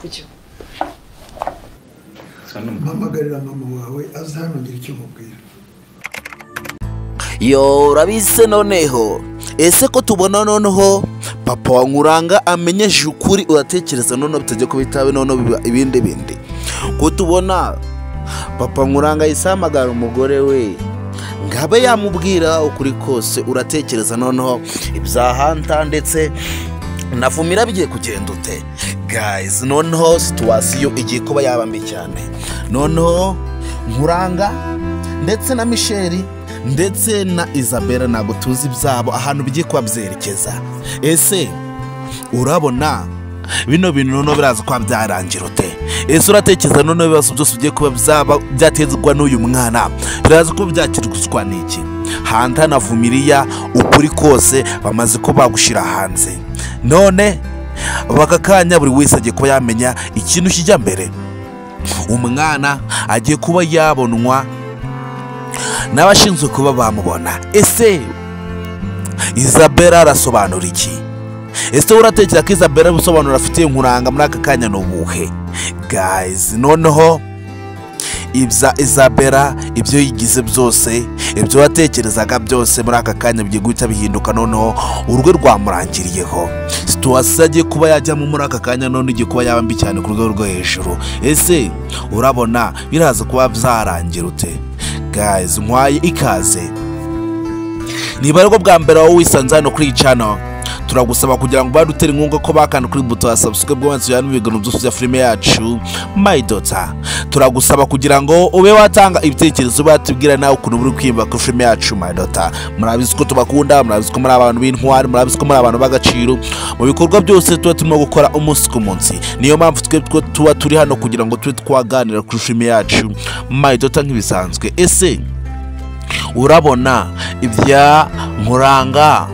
Nibyo. Mpamagarira mama wawe aze hano ngira icyo mubwira. Yo, urabise noneho. Ese ko tubona noneho papa wa Nkuranga amenyeje ukuri, uratekereza noneho bitajya ko bitabe noneho biba ibindi bindi? Ko tubona papa Nkuranga yisamagara umugore we ngabe yamubwira ukuri kose, uratekereza noneho ibya Hunter ndetse na Vumira bigiye kugenda ute? Guys, noneho situation igiye kuba yaba mbi cyane. Noneho Nkuranga ndetse na Michelle ndetse na Isabella ntabwo tuzi ibyabo ahantu bigiye kuba byerekeza. Ese urabona bino bintu noneho biraza kuba byarangira ute? Ese uratekereza noneho ibibazo byose bigiye kuba byaba byatezwa n'uyu mwana biraza kuba byakirwa n'iki? Hunter na Vumilia ukuri kose bamaze ko bagushira hanze, none baka kanya buri wese agiye kuba yamenya ikintu kijya mbere. Umwana agiye kuba yabonwa n'abashinzwe kuba bamubona. Ese Isabella arasobanura iki? Ese uratekereza ko Isabella ubusobanuro afitiye Nkuranga muri aka kanya ni ubuhe? Guys, noneho ibya Isabella ibyo yigize byose, ibyo watekerezaga byose muri aka kanya bigiye guhita bihinduka. Noneho urugo rwamurangiriyeho, situation agiye kuba yajyamo muri aka kanya none igiye kuba yaba mbi cyane ku rwego rwo hejuru. Ese urabona biraza kuba byarangira ute? Guys, nkwaye ikaze. Niba ariko bwa mbere wowe wisanze hano kuri iyi channel, turagusaba kugira ngo badutere inkunga ko bakanda kuri buto ya subscribe bwanze ya ibiganiro byose bya filime yacu My Daughter. Turagusaba kugira ngo ube watanga ibitekerezo batubwira nawe ukuntu uri kwimba kuri filime yacu My Daughter. Murabizi ko tubakunda, murabizi ko muri abantu b'intwari, murabizi ko muri abantu b'agaciro mu bikorwa byose tuba turimo gukora umunsi ku munsi. Niyo mpamvu twe tuba turi hano kugira ngo tube twaganira kuri filime yacu My Daughter nk'ibisanzwe. Ese urabona ibya Nkuranga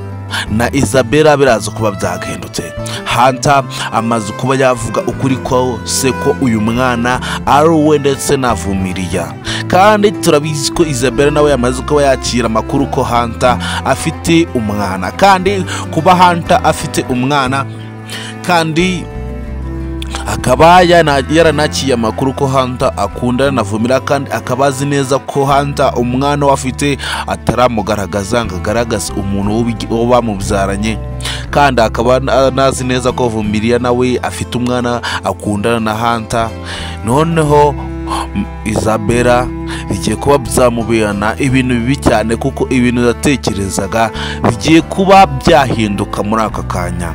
na Isabella biraza kuba byagahindutse? Hunter amaze kuba yavuga ukuri kose ko uyu mwana ari uwe ndetse na Vumilia, kandi turabizi ko Isabella nawe yamaze kuba yakira amakuru ko Hunter afite umwana, kandi kuba Hunter afite umwana kandi akaba yaranakiye amakuru ko Hunter akundana na Vumira, kandi akaba azi neza ko Hunter umwana we afite ataramugaragaza ngo agaragaze umuntu wo bamubyaranye, kandi akaba anazi neza ko Vumilia nawe afite umwana akundana na Hunter. Noneho Isabella bigiye kuba byamuberana ibintu bibi cyane, kuko ibintu yatekerezaga bigiye kuba byahinduka muri aka kanya.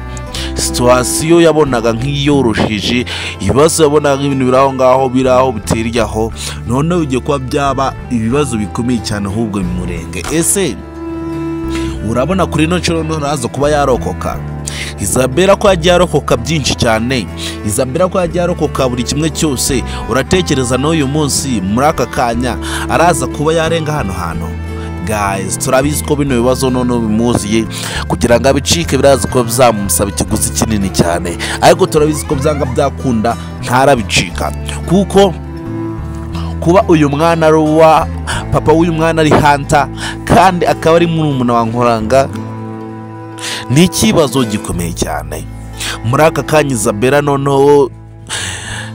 Situation yabonaga nk'iyoroshije, ibibazo yabonaga nk'ibintu biri aho ngaho biri aho bitiryaho, noneho bigiye kuba byaba ibibazo bikomeye cyane ahubwo bimurenge. Ese urabona kuri ino nshuro ntaza kuba yarokoka? Isabella ko yagiye arokoka byinshi cyane, Isabella ko yagiye arokoka buri kimwe cyose, uratekereza n'uyu munsi muri aka kanya araza kuba yarenga hano hantu? Guys, turabizi ko bino bibazo noneho bimuziye, kugira ngo abicike biraza kuba byamusaba ikiguzi kinini cyane, ariko turabizi ko byanga byakunda ntarabicika, kuko kuba uyu mwana ari uwa papa w'uyu mwana ari Hunter kandi akaba ari murumuna wa Nkuranga ni ikibazo gikomeye cyane. Muri aka kanya Isabella noneho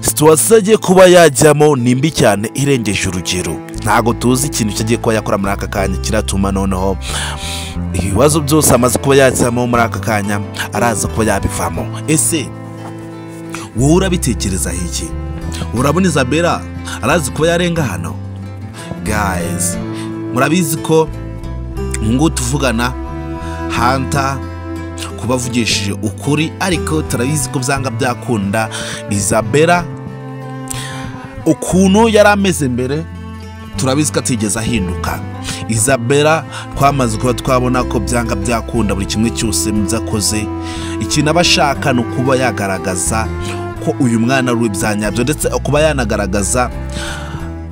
situation agiye kuba yajyamo ni mbi cyane irengeje urugero. Ntago tuzi ikintu cyagiye kuba yakora muri aka kanya kiratuma noneho ibibazo byose amaze kuba yajyamo muri aka kanya araza kuba yabivamo. Ese wowe urabitekereza iki? Urabona Isabella arazi kuba yarenga hano? Guys, murabizi ko ngo tuvugana Hunter kubavugishije ukuri, ariko turabizi ko byanga byakunda Isabella ukuntu yari ameze mbere turabizi ko atigeze ahinduka. Isabella twamaze kuba twabona ko byanga byakunda buri kimwe cyose mubyakoze, ikintu aba ashaka ni ukuba yagaragaza ko uyu mwana ari ibyanyabyo, ndetse kuba yanagaragaza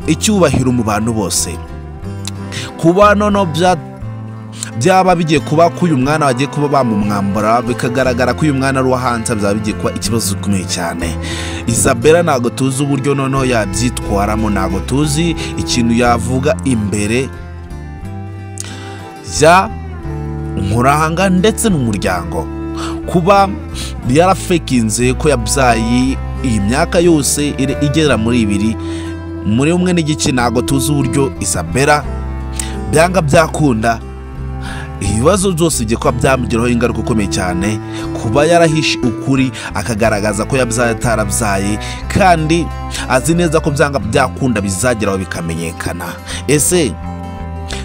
icyubahiro mu bantu bose. Kuba noneho byaba bigiye kuba ko uyu mwana bagiye kuba bamumwambura bikagaragara ko uyu mwana ari uwa Hunter, byaba bigiye kuba ikibazo gikomeye cyane. Isabella ntabwo tuzi uburyo noneho yabyitwaramo, ntabwo tuzi ikintu yavuga imbere ya Nkuranga ndetse n'umuryango. Kuba yarafekinze ko yabyaye iyi myaka yose igera muri 2 muri 1.5, ntago tuzi uburyo Isabella byanga byakunda ibibazo byose bigiye kuba byamugiraho ingaruka ikomeye cyane, kuba yarahishe ukuri akagaragaza ko yabyaye atarabyaye, kandi azi neza ko byanga byakunda bizageraho bikamenyekana. Ese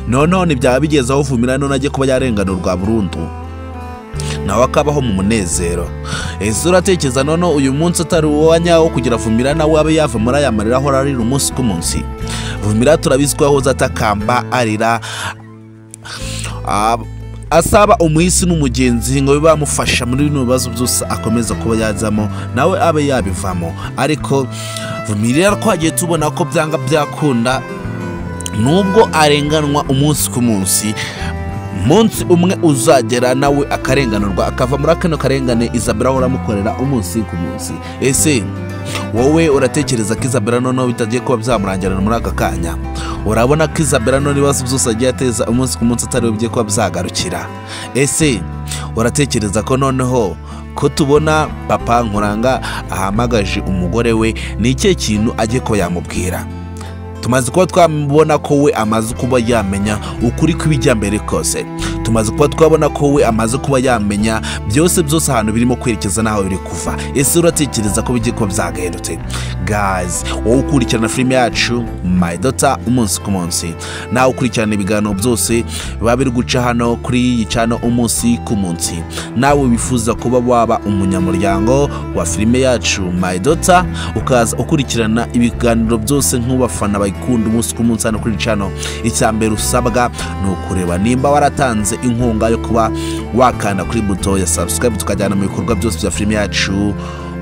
noneho ntibyaba bigeze aho Vumilia none ajye kuba yarenganurwa burundu nawe akabaho mu munezero? Ese uratekereza none uyu munsi atari uwa nyawo kugira Vumilia nawe abe yava muri aya marira ahora arira umunsi ku munsi? Vumilia turabizi ko yahoze atakamba arira asaba umuhisi n'umugenzi ngo bibe bamufasha muri bino bibazo byose akomeza kuba yazamo nawe abe yabivamo. Ariko Vumilia twagiye tubona ko byanga byakunda nubwo arenganwa umunsi ku munsi, munsi umwe uzagera nawe akarenganurwa akava muri kano karengane Isabella ahora amukorera umunsi ku munsi. Ese wowe uratekereza ko Isabella noneho bitagiye kuba byamurangirana muri aka kanya? Urabona ko Isabella none ibibazo byose agiye ateza umunsi ku munsi atari bigiye kuba byagarukira? Ese uratekereza ko noneho ko tubona papa Nkuranga ahamagaje umugore we, ni ikihe kintu agiye kuba yamubwira? Tumaze kuba twabona ko we amaze kuba yamenya ukuri kw'ibijyambere kose, tumaze kuba twabona ko we amaze kuba yamenya byose byose ahantu birimo kwerekeza naho biri kuva. Ese uratekereza ko bigiye kuba byagahindutse? Guys, wowe ukurikirana filime yacu My Daughter umunsi ku munsi, nawe ukurikirana ibiganiro byose biba biri guca hano kuri iyi channel umunsi ku munsi, nawe wifuza kuba waba umunyamuryango wa filime yacu My Daughter, ukaza ukurikirana ibiganiro byose nk'ubafana bayikunda umunsi ku munsi hano kuri channel, icyambere usabwa ni ukureba nimba waratanze inkunga yo kuba wakanda kuri buto ya subscribe tukajyana mu bikorwa byose bya filime yacu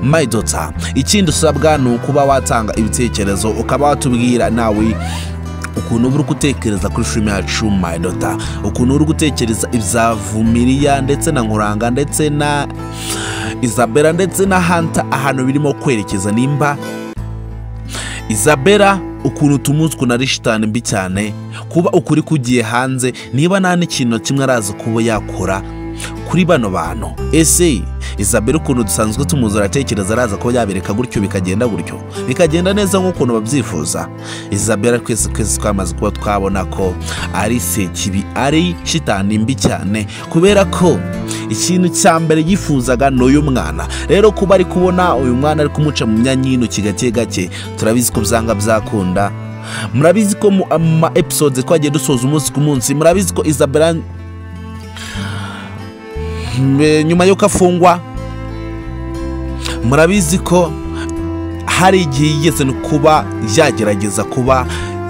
My Daughter. Ikindi usabwa ni ukuba watanga ibitekerezo, ukaba watubwira nawe ukuntu uri gutekereza kuri filime yacu My Daughter, ukuntu uri gutekereza ibya Vumilia ndetse na Nkuranga ndetse na Isabella ndetse na Hunter, ahantu birimo kwerekeza. Nimba Isabella ukuntu tumuzi ukuntu ari shitani mbi cyane, kuba ukuri kugiye hanze, niba nta n'ikintu kimwe araza kuba yakora kuri bano bantu. Ese Isabella ukuntu dusanzwe tumuzi aratekereza araza kuba yabereka gutyo bikagenda gutyo bikagenda neza nk'ukuntu babyifuza? Isabella twese twamaze kuba twabona ko ari sekibi, ari shitani mbi cyane, kubera ko ikintu cya mbere yifuzaga ni uyu mwana. Rero kuba ari kubona uyu mwana ari kumuca mu myanya y'intoki gake gake, turabizi ko byanga byakunda. Murabizi ko mu ama episodes twagiye dusoza umunsi ku munsi, murabizi ko Isabella nyuma y'uko afungwa, murabizi ko hari igihe yigeze no kuba yagerageza kuba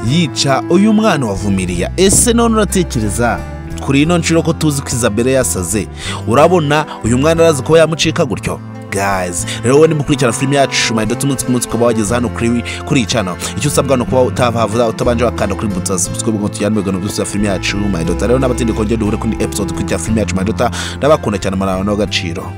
yica uyu mwana wa Vumilia. Ese none uratekereza kuri ino nshuro ko tuzi ko Isabella yasaze, urabona uyu mwana araza kuba yamucika gutyo? Guys, rero wowe nimukurikirana filime yacu My Daughter umunsi ku munsi ukaba wageze hano kuri channel, icyo usabwa ni ukuba utavavuza utabanje wakanda kuri buto subscribe ngo tujyane mu biganiro byose bya filime yacu My Daughter. Rero n'abatindi kongera duhure kuri episode kuri filime yacu My Daughter, ndabakunda cyane, murabona agaciro.